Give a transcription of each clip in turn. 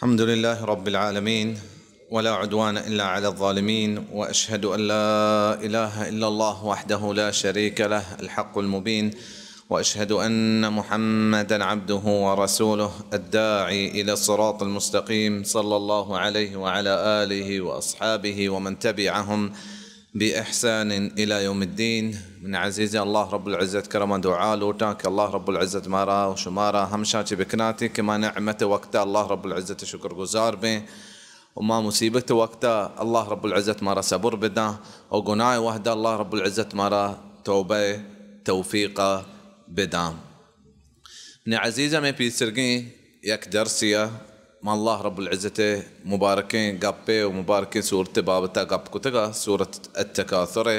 الحمد لله رب العالمين، ولا عدوان إلا على الظالمين، وأشهد أن لا إله إلا الله وحده لا شريك له الحق المبين، وأشهد أن محمدا عبده ورسوله الداعي إلى الصراط المستقيم، صلى الله عليه وعلى آله وأصحابه ومن تبعهم بإحسان إلى يوم الدين. من عزيز الله رب العزة کرما دعا لوٹاں کہ اللہ رب العزت مارا و شمارا ہمشاں چہ بکناتی کہ ما نعمت وقتا اللہ رب العزت شکر گزار بیں، و ما مصیبت وقتا اللہ رب العزت مارا صبر بداں، و گناہ وحدا اللہ رب العزت مارا توبہ توفیقا بداں۔ نی عزیزاں، مئے پیسرگیں یک درسے ء ما اللہ رب العزت ء مبارکیں گپے و مبارکیں سورت ء بابت ء گپ کتگ ء، سورت التکاثر ء۔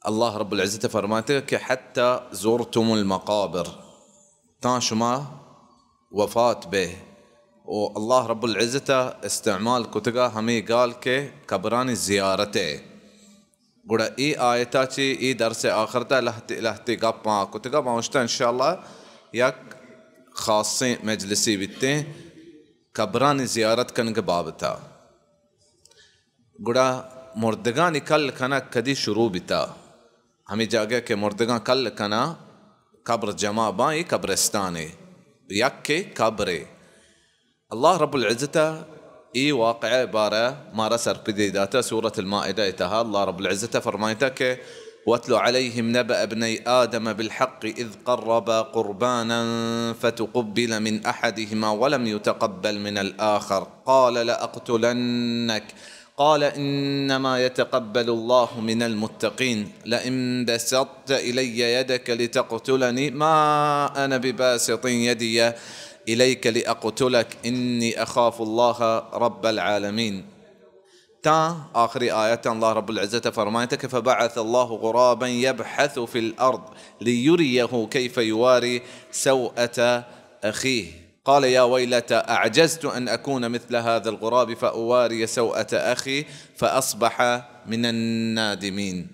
اللہ رب العزت ء فرمائتگ کہ حتی زرتم المقابر، تاں شما وفات بے، و اللہ رب العزت ء استعمال کتگ ء ہمے گال کہ قبرانی زیارت ء۔ گڑا اے آیتا چہ اے درس آخرتا لہتے لہتے گپاں کتگا، ما گوشتا انشاءاللہ یک خاصیں مجلسے بیتیں قبرانی زیارت کنگ بابتا۔ گڑا مردگانی کل کنگ کدی شروع بیتا؟ ہمے جاگہ کہ مردگاں کل کناں، قبر جمع باں، اے قبرستانے، یکے قبرے۔ اللہ رب العزت ء اے واقعہ ء بارہ ء مارا سرپدی داتہ۔ سورۃ المائدہ ء تہا اللہ رب العزت ء فرمائتہ کہ واتل علیہم نبأ ابنی آدم بالحق اذ قربا قربانا فتقبل من احدهما ولم يتقبل من الآخر قال لأقتلنك قال إنما يتقبل الله من المتقين لئن بسطت إلي يدك لتقتلني ما أنا بباسط يدي إليك لأقتلك إني أخاف الله رب العالمين. تاں آخری آیت اللہ رب العزت فرمائتا کہ فبعث الله غرابا يبحث في الأرض ليريه كيف يواري سوءة أخيه. قال يا ويلتى أعجزت أن أكون مثل هذا الغراب فأواري سوءة أخي فأصبح من النادمين.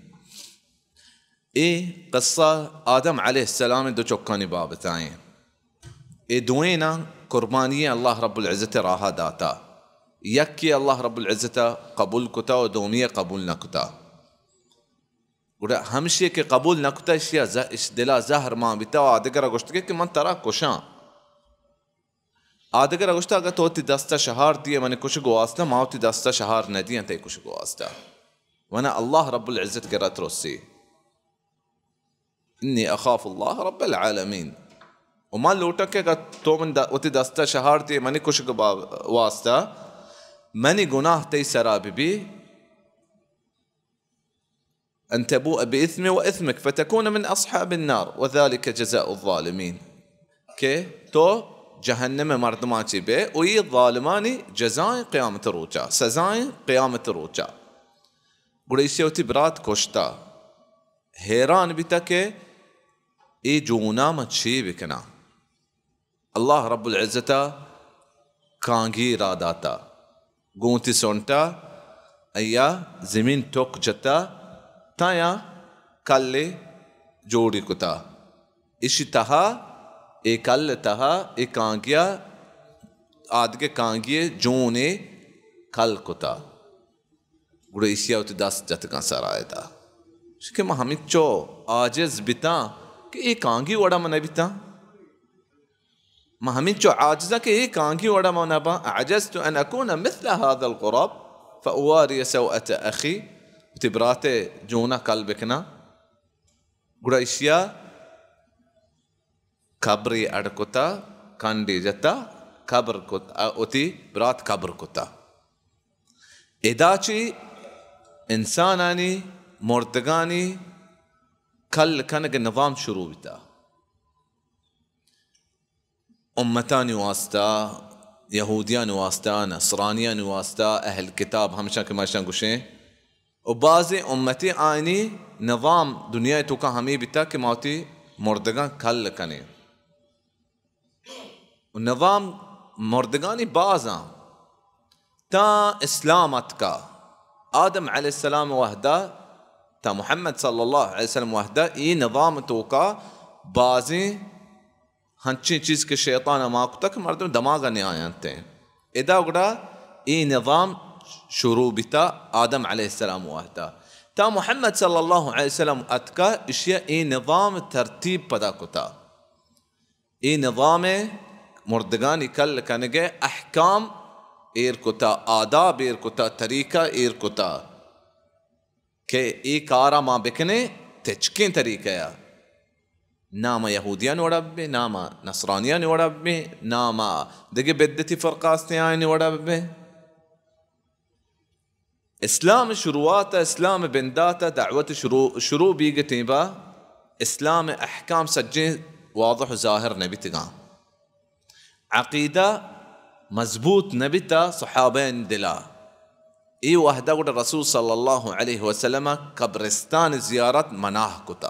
اے قصہ آدم علیہ السلام دو چکانی بابتائیں۔ اے دوئیناں قربانی اللہ رب العزت راہ داتا۔ یکی اللہ رب العزت قبول کتا و دومی قبول نہ کتا۔ گڑا ہمشی کہ قبول نہ کتا، اشیا ز-، اش دلا زہر مان بیتا و آدگرا گوشتگے کہ من ترا کشاں۔ آدگرا گوشتا، اگہ تو وتی دستا شہار دیئے منی کشگ واسطہ، ما وتی دستا شہار نہ دیاں تئی کشگ واسطہ۔ ونا اللہ رب العزت کرا ترسی۔ انی اخاف اللہ رب العالمین۔ و ما لوٹاں کہ اگہ تو من د-، وتی دستا شہار دیئے منی کشگ با-، واسطہ، منی گناہ تئی سرا ببی۔ أن تبوء بإثمي وإثمك فتكون من أصحاب النار وذلك جزاء الظالمين۔ کہ تو جہنم مردماں چی بے، و یہ ظالمانی جزائیں قیامت روچا، سزائیں قیامت روچا۔ گڑا ایشی وتی برات کشتا، حیران بیتا کہ اے جونا من چی بکناں؟ اللہ رب العزت ء کانگی را داتا، گوں وتی سنٹا ایا زمین ٹک جتا، تایا کلے جوڑی کتا۔ اشی تہا، اے کل تہا، اے کانگیا، آدگہ کانگی جونے کل کتا۔ گڑا ایشی ء وتی دست جتگاں سرا ادا۔ کہ من ہمینچو عاجز بیتاں کہ اے کانگی وڑا من نہ بیتاں۔ من ہمینچو عاجزاں کہ اے کانگی وڑا من نہ باں۔ أعجزت أن أكون مثل هذا الغراب فأواري سوءة أخي۔ وتی برات ء جونا کل بکناں۔ گڑا ایشی ء قبرے اڈ کتا، کنڈے جتا، قبر کت، ء وتی برات قبر کتا۔ ادا چی انسانانی مردگانی کل کنگ نظام شروع بیتا۔ امتانی واسطہ، یہودیانی واسطہ، نصرانیانی واسطہ، اہل کتاب ہمشاں کہ ما اشاں گوشیں، و بازیں امتی آئینی نظام دنیا توکا ہمے بیتا کہ ما وتی مردگاں کل کنیں۔ و نظام مردگانی بازاں تا اسلام اتکا۔ آدم علیہ السلام وحدہ تا محمد صلی اللہ علیہ وسلم وحدہ ای نظام توکا بازیں ہنچیں چیز کہ شیطان ء ما کتگ کہ مردم دماغ ء نیاینت۔ ادا گڑا اے نظام شروع بیتا آدم علیہ السلام وہدا، تا محمد صلی اللہ علیہ وسلم اتکا، اشیا اے نظام ترتیب پدا کتا۔ اے نظام مردگانی کل کنگے احکام ایر کتا، آداب ایر کتا، طریقہ ایر کتا کہ اے کارا ما بکنیں تچکیں طریقہ ءَ۔ نام یہودیانی وڑا ببیں، نام نصرانیانی وڑا ببیں، نام دگہ بدعتی فرقہ استیں آیانی وڑا ببیں۔ اسلام شروعات ءَ، اسلام بندات ءَ، دعوت شروع، شروع بیگ ءِ ٹیمبا اسلام احکام سجیں واضح و ظاہر نہ بیتگاں۔ عقیدہ مضبوط نہ بیتا صحابہ دلا۔ اے وہدا گڑا رسول صلی اللہ علیہ وسلم قبرستان زیارت منع کتا۔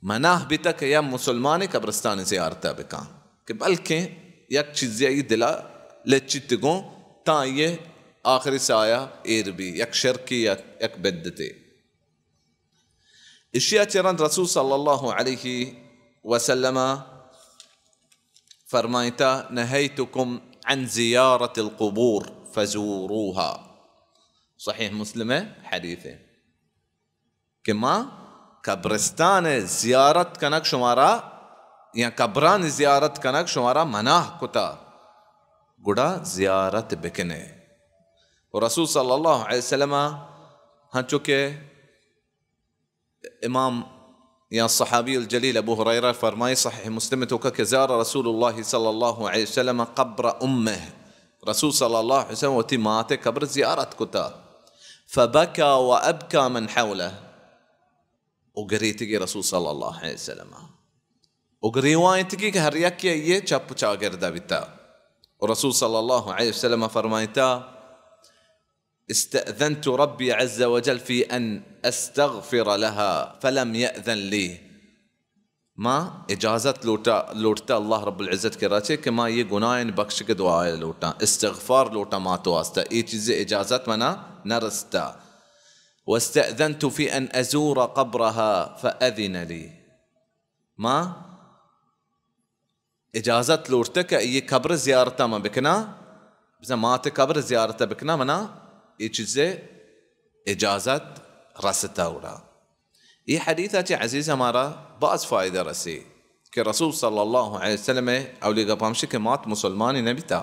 منع بیتا کہ یا مسلمانے قبرستان زیارت بکاں، کہ بلکیں یک چیزے ای دلا لچیت گوں، تاں یہ آخری سایہ ایر بی، یک شرکی یا یک بدعتے۔ اشیا چہ رند رسول صلی اللہ علیہ وسلم فرمائتا، نهيتكم عن زيارة القبور فزوروها۔ صحیح مسلم ءِ حدیث ءَ کہ ما قبرستان زیارت کنگ شمارا یا قبران زیارت کنگ شمارا منع کتا، گڑا زیارت بکنے۔ و رسول صلی اللہ علیہ وسلم ہنچو کہ امام یا صحابی الجلیل ابو ہریرہ فرمائی صحیح مسلم توکا کہ زار رسول اللہ صلی اللہ علیہ وسلم قبر امہ، رسول صلی اللہ علیہ وسلم وتی مات قبر زیارت کتا، فبكى وأبكى من حوله، و گریتگی رسول صلی اللہ علیہ وسلم، و گریوائنتگی کہ ہر یکی یہ چپ و چاگرد بیتا۔ و رسول صلی اللہ علیہ وسلم فرمائتا، استأذنت ربي عز وجل في أن أستغفر لها فلم يأذن لي۔ ما اجازت لوٹا، لوٹتا اللہ رب العزت کرا چے کہ ما یہ گناہن بخشگ دعا لوٹاں، استغفار لوٹاں مات واسطہ، اے چیز اجازت منا نہ رستا۔ واستأذنت في أن أزور قبرها فأذن لي۔ ما اجازت لوٹتہ کہ یہ قبر زیارت ما بکنا، بزاں مات قبر زیارت بکنا، منا یہ چیز اجازت رستا گڑا۔ یہ حدیث چہ عزیز ہمارا باز فائدہ رسی کہ رسول صلی اللہ علیہ وسلم اولی گپ ہمشی کہ مات مسلمانی نبیتا۔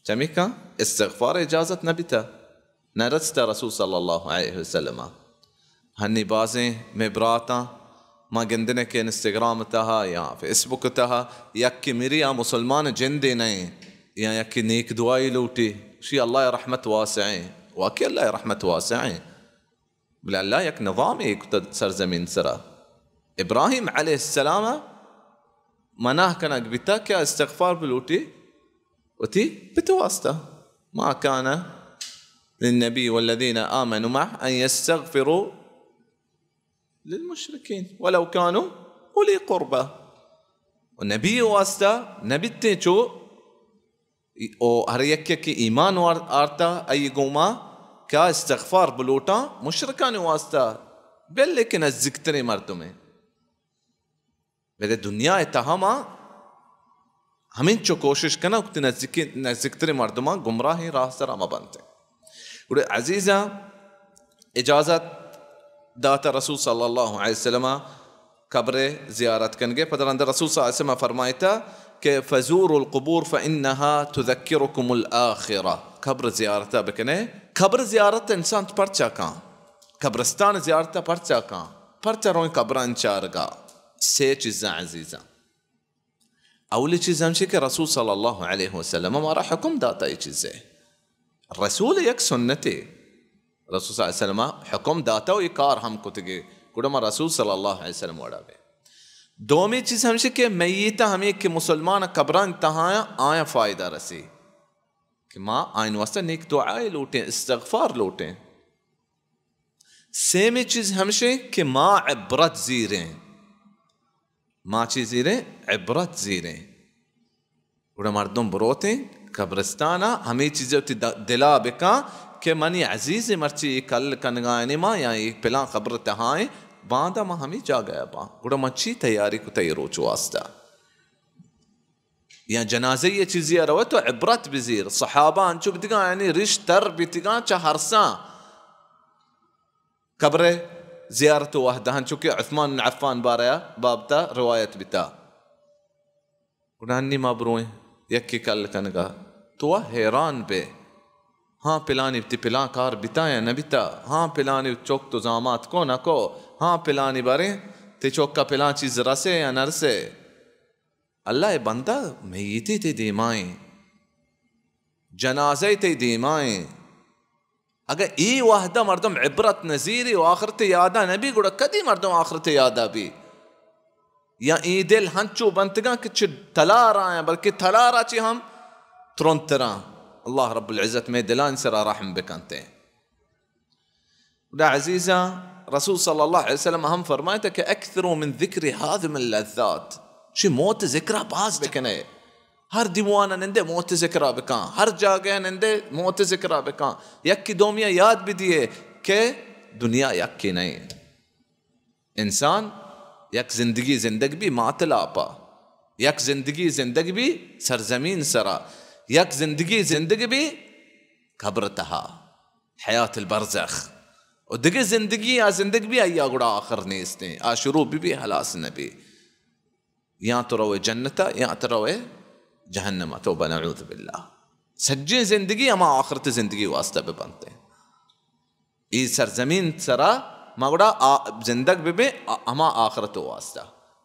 چمیکاں استغفار اجازت نہ بیتہ، نہ رستہ رسول صلی اللہ علیہ وسلم ءَ۔ ہنی بازیں مئے براتاں ما گندنے کہ انسٹاگرام تہا یا فیس بک تہا یکے مری آ مسلمان جندے نئیں یا یکے نیک دعائی لوٹی، شی اللہ رحمت واسعیں، واقعی اللہ رحمت واسعیں۔ بلے اللہ یک نظامے کتہ سرزمین سرا۔ ابراہیم علیہ السلام ءَ منع کنگ بیتہ کہ استغفار بلوٹی وتی پت واسطہ۔ ما كان للنبي والذين آمنوا معه أن يستغفروا للمشركين ولو كانوا أولي قربى۔ و نبی واسطہ نبیتیں چو او ہر یکے کہ ایمان وار-، آرتا، آئی گوما کیا استغفار بلوٹاں مشرکانی واسطہ، بلے کہ نزیکتریں مردمے۔ بلے دنیا ءِ تہا ما ہمینچو کوشش کناں کہ نزیک-، نزیکتریں مردماں گمراہیں راہ سرا مہ بنتیں۔ گڑا عزیزاں، اجازت داتہ رسول صلی اللہ علیہ وسلم ءَ قبر ءِ زیارت کنگے۔ پدا رند رسول صلی اللہ علیہ وسلم ءَ فرمائتا کہ فزوروا القبور فإنها تذكركم الآخرة۔ قبر زیارت بکنے۔ قبر زیارت انسان پرچا کاں؟ قبرستان زیارت پرچا کاں؟ پرچا روئیں قبران چارگا؟ سے چیزاں عزیزاں۔ اولی چیز ہمشی کہ رسول صلی اللہ علیہ وسلم مارا حکم داتا یہ چیزے۔ رسول یک سنتے۔ رسول صلی اللہ علیہ وسلم حکم داتا و یہ کار ہم کتگے۔ گڑا ما رسول صلی اللہ علیہ وسلم وڑا بے۔ دومی چیز ہمشی کہ میت ہمیں کہ مسلمان قبران تہایا آیا فائدہ رسی۔ کہ ما آئین واسطہ نیک دعائے لوٹیں، استغفار لوٹیں۔ سیمی چیز ہمشیں کہ ما عبرت زیریں۔ ما چی زیریں؟ عبرت زیریں۔ گڑا مردم بروتیں قبرستانا، ہمے چیزے وتی د-، دلا بکاں کہ منی عزیز مرچی اے کل کنگائیں ما یا اے پلان قبر تہائیں، باندا ما ہمے جاگہ باں۔ گڑا ما چی تیاری کتا اے روچ واسطہ؟ یا جنازہ ءِ چیزی ءَ روئے تو عبرت بزیر۔ صحابہ انچو بیتگاں، یعنی ریش تر بیتگاں چہ ہرساں۔ قبر زیارت ءِ وہدہ انچو کہ عثمان بن عفان بارہ ءَ بابتا روایت بیتا۔ گڑا انی ما بروئیں یکے کل کنگا۔ تو وا حیران بے۔ ہاں پلانی تی پلان کار بیتا یا نہ بیتا۔ ہاں پلانی چوک تو زامات کو نہ کو۔ ہاں پلانی باریں تی چوکا پلان چیز رسے یا نہ رسے۔ اللہ ءِ بندہ، میتی تی دیمائیں، جنازہ تی دیمائیں۔ اگہ ای وہدہ مردم عبرت نزیری و آخرت یادا نبی، گڑا کدی مردم آخرت یادا بی؟ یا ای دل ہنچو بنتگاں کہ چہ تلار آیاں، بلکہ تلارا چی ہم ترندتراں۔ اللہ رب العزت میں دلان سرا رحم بکنتے۔ گڑا عزیزاں، رسول صلی اللہ علیہ وسلم ہم فرمائتا کہ اکثروا من ذکر هاذم اللذات، شی موت ذکرہ باز بکنے۔ ہر دیوان نندے موت ذکرہ بکن، ہر جاگہ نندے موت ذکرہ بکن، یکی دومیا یاد بدیے کہ دنیا یکی نہیں۔ انسان یک زندگی زندگ بی مات لاپا، یک زندگی زندگ بی سرزمین سرا، یک زندگی زندگ بی قبر تہا، حیات البرزخ۔ و دگہ زندگی آ زندگ بی، آیا گڑا آخر نیستیں، آ شروع بی بی ہلاس نبی۔ یا تو روئے جنتا، یا تو روئے جہنما، توبہ نعوذ باللہ۔ سجیں زندگی ہما آخرت زندگی واسطہ بہ بنتیں۔ ای سرزمین سرا ما گڑا آ-، زندگ بہ بیں، آ-، ہما آخرت واسطہ۔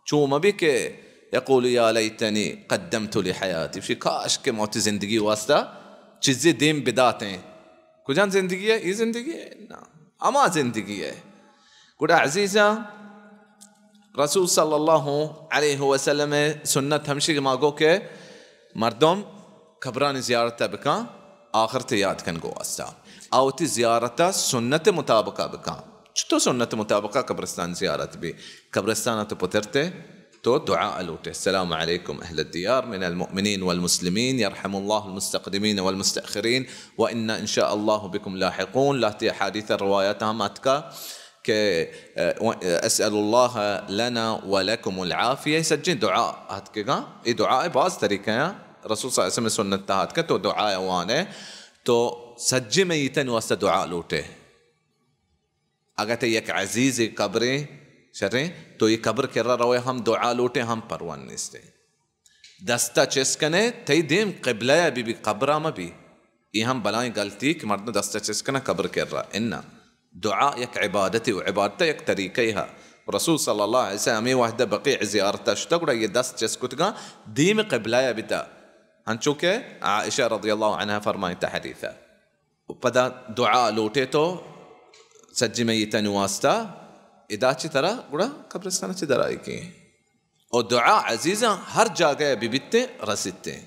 چو مبی کہ یقول یا لیتنی قدمت لحیاتی، شی کاش کہ موتی زندگی واسطہ چیزی دیم بداتیں۔ کجان زندگی ہے؟ ای زندگی ہے؟ نا، ہما زندگی ہے۔ گڑا عزیزاں، رسول صلی اللہ علیہ وسلم سنت ہمشی کہ ما گو کہ مردم قبرانی زیارت بکن، آخرت یاد کن گو واسطہ۔ آ وتی زیارت سنت مطابقہ بکن۔ چطور سنت مطابقہ قبرستان زیارت بی؟ قبرستان تو پترتے، تو دعا لوٹے، السلام علیکم اہل الدیار من المؤمنین والمسلمین، یرحم اللہ المستقدمین والمستأخرین، وإنا ان شاء اللہ بکم لاحقون۔ لہتی احادیث روایت ہم اتکا کہ، اه، اسأل اللہ لنا ولکم العافیہ، سجیں دعا اتکگاں۔ ای دعا باز طریقہ ہیں، رسول صلی اللہ علیہ وسلم سنت تہا اتکا، تو دعا وانے، تو سجیں میتن واسطہ دعا لوٹے۔ اگہ تئی یک عزیزے قبریں شریں، تو اے قبر کرا روئے ہم دعا لوٹے ہم پرواہ نیستے۔ دستا چست کنے، تئی دیم قبلہ ء بی بی، قبرا مہ بی۔ اے ہم بلائیں غلطی کہ مردم دستا چست کنے قبر کرا۔ انا دعا یک عبادتے و عبادت یک طریقے ہا۔ رسول صلی اللہ علیہ وسلم ہمے وہدہ بقیع زیارتا شتا گڑا اے دست چست کتگاں دیم قبلہ ء بیتا۔ ہنچو کہ عائشہ رضی اللہ عنہا فرمائتا حدیثا۔ و پدا دعا لوٹے تو سجی میتانی واسطہ، ادا چہ ترا گڑا قبرستان چہ درائیگی۔ و دعا عزیزاں ہر جاگہ بہ بیتیں رسیتیں۔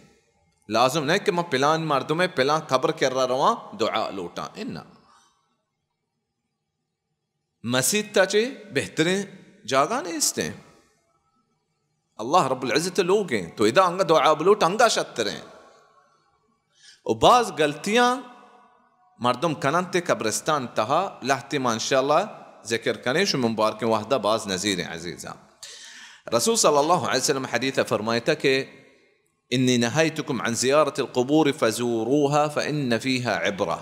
لازم نہ کہ من پلان مردمے پلان قبر کرا رواں دعا لوٹاں۔ انا۔ مسیت تا چے بہتریں جاگہ نیستیں۔ اللہ رب العزت لوگیں، تو ادا انگا دعا بلوٹ انگا شتریں۔ و باز غلطیاں مردم کننت قبرستان تہا، لہتے ما انشاءاللہ ذکر کنیں، شما مبارکیں وہدہ باز نزیریں عزیزاں۔ رسول صلی اللہ علیہ وسلم حدیث فرمائتا کہ انی نہیتکم عن زیارت القبور فزوروها فإن فیها عبرہ۔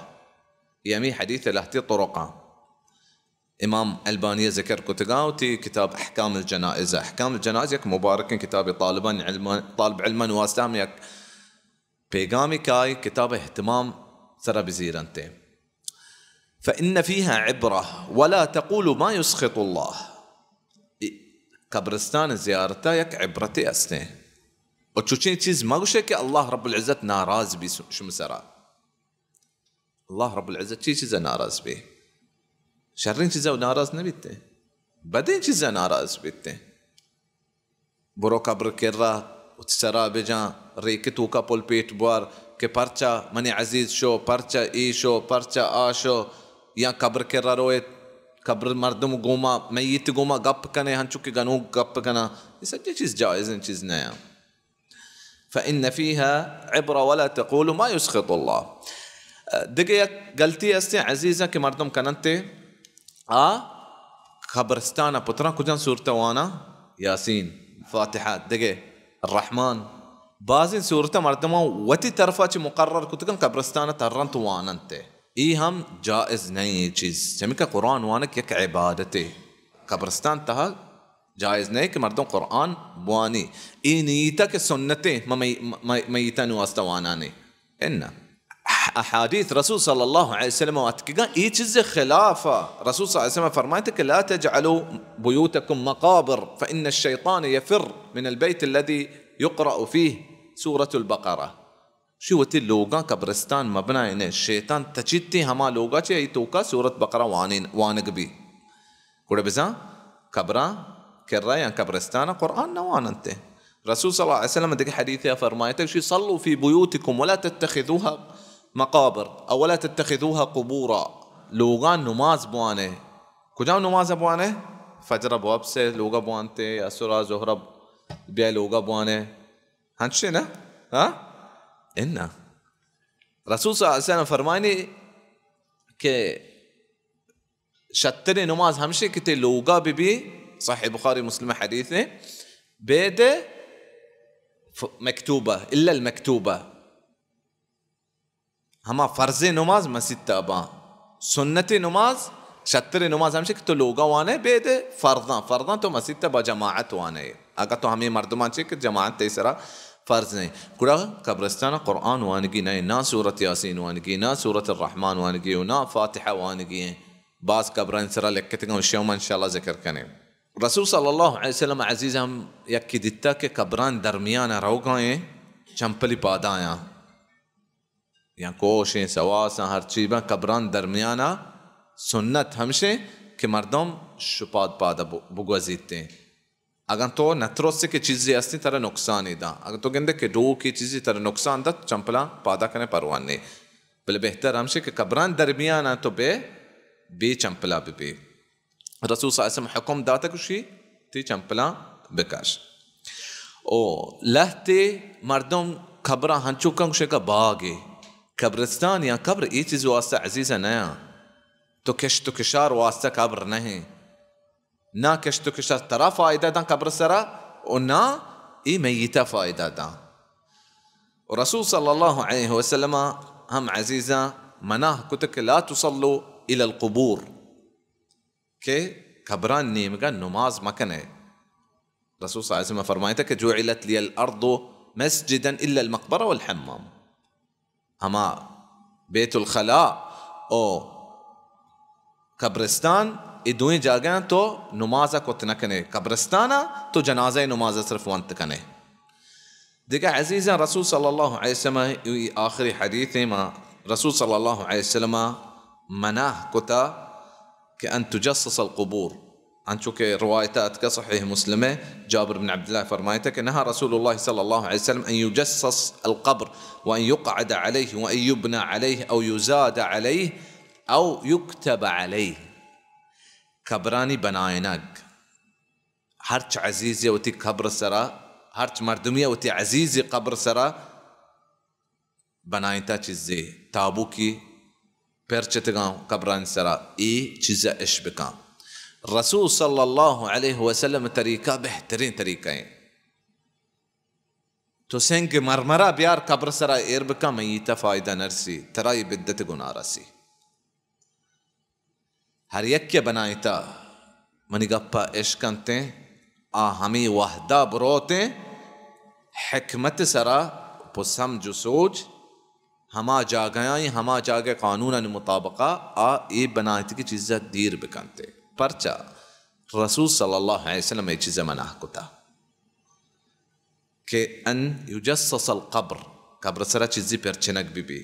یہ ہمیں حدیث لہتے طرقاں۔ امام البانی ذکر کتگاں وتی کتاب احکام الجنائز۔ احکام الجنائز یک مبارکیں کتابے، طالبان علم، طالب علمان واسطہ ہم یک پیغامی کہ آئی کتاب اہتمام سرا بزیرنتے۔ فإن فیها عبرہ ولا تقولوا ما یسخط اللہ۔ ای قبرستان زیارتا یک عبرتے استیں۔ و چوچیں چیز مگوشے کہ اللہ رب العزت ناراض بی شم سرا۔ اللہ رب العزت چی چیزا ناراض بی؟ شریں چیزا ناراض نہ بیتے، بدیں چیزا ناراض بیتے۔ برو قبر کرا وتی سرا بجاں، ریک توکا پل پیٹ بوار کہ پرچا منی عزیز شو، پرچا ای شو، پرچا آ شو، یا قبر کرا روئے، قبر مردم گوما، میت گوما گپ کنے، ہنچو کہ گنوک گپ کنا، یہ سجے چیز جائزیں چیز نیا۔ فإن فیها عبرہ ولا تقولوا ما یسخط اللہ۔ دگہ یک غلطی ہستیں عزیزاں کہ مردم کننتے، آ قبرستان پتراں کجان سورت وانا؟ یاسین، فاتحہ، دگہ الرحمن، بازیں صورت ءَ مردماں وتی طرف ءَ چہ مقرر کتگ اَنت، قبرستان ءَ ترّ اَنت ءُ وان اَنت۔ اے ہم جائز نہ ایں اے چیز، چمیکہ قرآن وانگ یک عبادتے۔ قبرستان تہا جائز نہ ایں کہ مردم قرآن بوانی۔ اے نیت ءَ کہ سنتیں، مہ، مہ، مہ، میتانی واسطہ وانانے۔ اناں۔ احادیث رسول صلی اللہ علیہ وسلم ءَ اتکگ اَنت، اے چیز ءِ خلاف ءَ۔ رسول صلی اللہ علیہ وسلم فرمائیت کہ لا تجعلوا بيوتكم مقابر فإن الشيطان يفر من البيت الذي يقرأ فيه سورة البقرة۔ شی وتی لوگاں قبرستان مبنائینے، شیطان تچیت ایں ہما لوگا چہ اے توکا سورت بقرہ وانین، وانگ بی۔ گڑا بزاں قبراں کرا یا قبرستان قرآن نہ واننت۔ رسول صلی اللہ علیہ وسلم دگہ حدیث ءَ فرمائیت، شی صلوا في بيوتكم ولا تتخذوها مقابر او ولا تتخذوها قبورا۔ لوگاں نماز بوانے۔ کجام نماز بوانے؟ فجر ءَ بوپسے لوگا بوانتے، عصر ءَ، ظہر ءَ بیا لوگا بوانے۔ ہنچے نا؟ ہاں؟ اناں۔ رسول صلی اللہ علیہ وسلم فرمائنی کہ شتریں نماز ہمشی کہ تئی لوگا بہ بی، صحیح بخاری مسلم حدیث ایں، بید ف-، مکتوبہ، الا المکتوبہ۔ ہما فرضیں نماز مسیت ءَ باں، سنتیں نماز، شتریں نماز ہمشی کہ تو لوگا وانے، بید فرضاں، فرضاں تو مسیت ءَ با جماعت وانے۔ اگاں تو ہمے مردماں چے کہ جماعت تئی سرا فرض نہ ایں۔ گڑا قبرستان ءَ قرآن وانگی نہ ایں، نہ سورت یاسین وانگی، نہ سورت الرحمن وانگی ءُ نہ فاتحہ وانگی ایں۔ باز قبرانی سرا لکھتگ اَنت، اشیاں ما انشاءاللہ ذکر کنیں۔ رسول صلی اللہ علیہ وسلم عزیز ہم یکے دیتا کہ قبرانی درمیان ءَ روگا ایں، چمپلی پادایاں۔ یا کوشیں، سواساں، ہرچی باں، قبرانی درمیان ءَ سنت ہمشیں کہ مردم شپاد پاد ءَ ب-، بگوزیت ایں۔ اگاں تو نہ ترسے کہ چیزے ہستیں ترا نقصانے داں، اگاں تو گندے کہ ڈوکے چیزے ترا نقصان دات، چمپلاں پادا کنے پرواہ نے۔ بلے بہتر ہمشیں کہ قبرانی درمیان ءَ تو بے، بے چمپلا بہ بے۔ رسول صلی اللہ علیہ وسلم حکم داتگ، گوشی، تئی چمپلاں بکش۔ او لہتے مردم قبراں ہنچو کن، گوشے کہ باگے، قبرستان یا قبر اے چیز واسطہ عزیزاں نیاں۔ تو کشت و کشار واسطہ قبر نہ ایں۔ نہ کشت و کشار ترا فائدہ داں قبر سرا، و نہ اے میتا فائدہ داں۔ و رسول صلی اللہ علیہ وسلم ہم عزیزاں منع کتگ کہ لا تصلوا الی القبور، کہ قبران نیمگا نماز مکنے۔ رسول صلی اللہ علیہ وسلم فرمائیتا کہ جعلت لی الارض مسجدا الا المقبرہ والحمام۔ ہما بیت الخلاء او قبرستان، اے دوئیں جاگہاں تو نماز کت نہ کنے۔ قبرستان تو جنازہ نماز صرف ونت کنے۔ دگہ عزیزاں، رسول صلی اللہ علیہ وسلم ءِ آخری حدیث ایں، ما رسول صلی اللہ علیہ وسلم منع کتا کہ ان تجصص القبور، انچو کہ روایت اتکا صحیح مسلم ءَ، جابر بن عبداللہ فرمائیتا کہ نهى رسول الله صلى الله عليه وسلم ان يجصص القبر وان يقعد عليه وان يبنى عليه او يزاد عليه او يكتب عليه۔ قبرانی بنائینگ، ہرچ عزیزے وتی قبر سرا، ہرچ مردمی وتی عزیزے قبر سرا بنائینتا چیزے، تابوکی پرچتگاں قبرانی سرا، اے چیزا اش بکاں۔ رسول صلی اللہ علیہ وسلم طریقہ بہترین طریقہ ایں۔ تو سنگ مرمرا بیار قبر سرا ایر بکاں، میتا فائدہ نرسی، ترا اے بدعت گناہ رسی۔ ہر یکے بنائینتا، منی گپا اشکنتیں، آ ہمے وہدا بروتیں، حکمت سرا پہ سمجھ و سوج ہما جاگہانی، ہما جاگہ قانونانی مطابقا آ اے بنائینتگی چیزا دیر بکنتیں۔ پرچا؟ رسول صلی اللہ علیہ وسلم اے چیزا منع کتا۔ کہ ان یجصص القبر، قبر سرا چیزی پرچنگ بہ بی،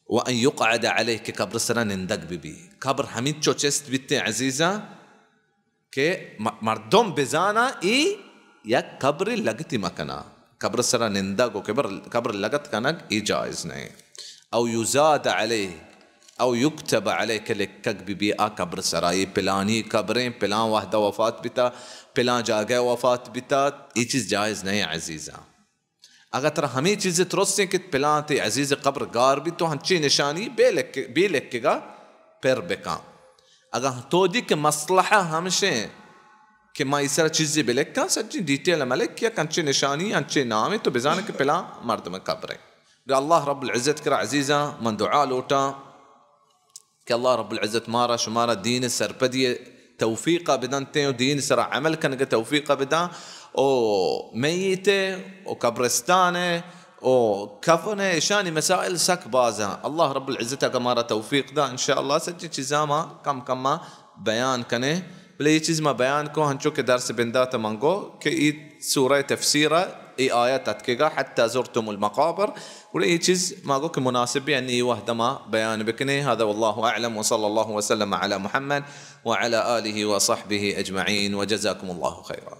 و ان یقعد علیہ، کہ قبر سرا نندگ بہ بی۔ قبر ہمینچو چست بیتیں عزیزاں کہ م-، مردم بزانا اے یک قبر لگتی مکنا، قبر سرا نندگ و قبر، قبر لگت کنگ اے جائز نہ۔ او یزاد علیہ، او یکتب علیہ، کہ لکھگ بہ بی آ قبر سرا، اے پلانی قبریں، پلان وہدہ وفات بیتا، پلان جاگہ وفات بیتا، اے چیز جائز نہ عزیزاں۔ اگاں ترا ہمے چیز ترسیں کہ پلان تئی عزیز قبر گار بیت، تو ہنچیں نشانی بے لکھ-، بے لکھگا پر بکاں۔ اگاں تو دی کہ مصلحہ ہمشیں کہ ما ایسر چیزی بلکاں، سجی ڈیٹیل ملک یا کنچے نشانی، انچے نامے تو بزانے کہ پلان مردم قبرے۔ گا اللہ رب العزت کرا عزیزاں من دعا لوٹاں کہ اللہ رب العزت مارا شمارا دین سرپدی توفیق بدنتے و دین سرا عمل کنگ توفیق بدن۔ او میت و قبرستان و کفن، اشانی مسائل سک بازاں۔ اللہ رب العزت اگا مارا توفیق دا، انشاءاللہ سجی چیزاں ما کم کم ما بیان کنے۔ بلے یہ چیز ما بیان کو ہنچو کہ درس بندات من گو کہ ای سورہ تفسیر ای آیت اتکگا حتی زرتم المقابر، گڑا یہ چیز ما گو کہ مناسب بھی انی وحد ما بیان بکنے۔ هذا والله اعلم وصلى الله وسلم على محمد وعلى آله وصحبه اجمعين وجزاكم الله خيرا۔